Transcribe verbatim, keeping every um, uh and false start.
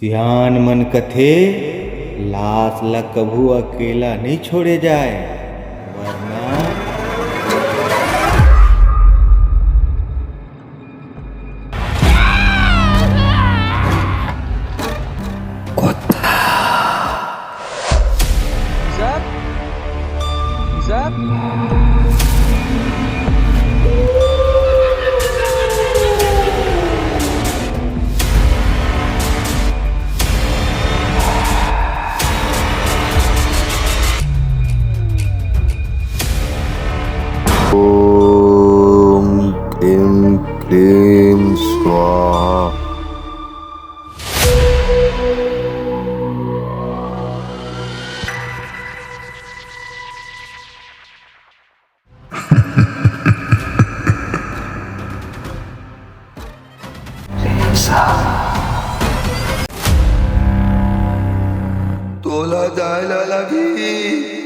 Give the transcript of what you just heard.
सियान मन कथे, लाश ला कभू अकेला नइ छोड़े जाए, वरना ॐ क्लीं क्लीं स्वाहा। तोला जाए ला लगही।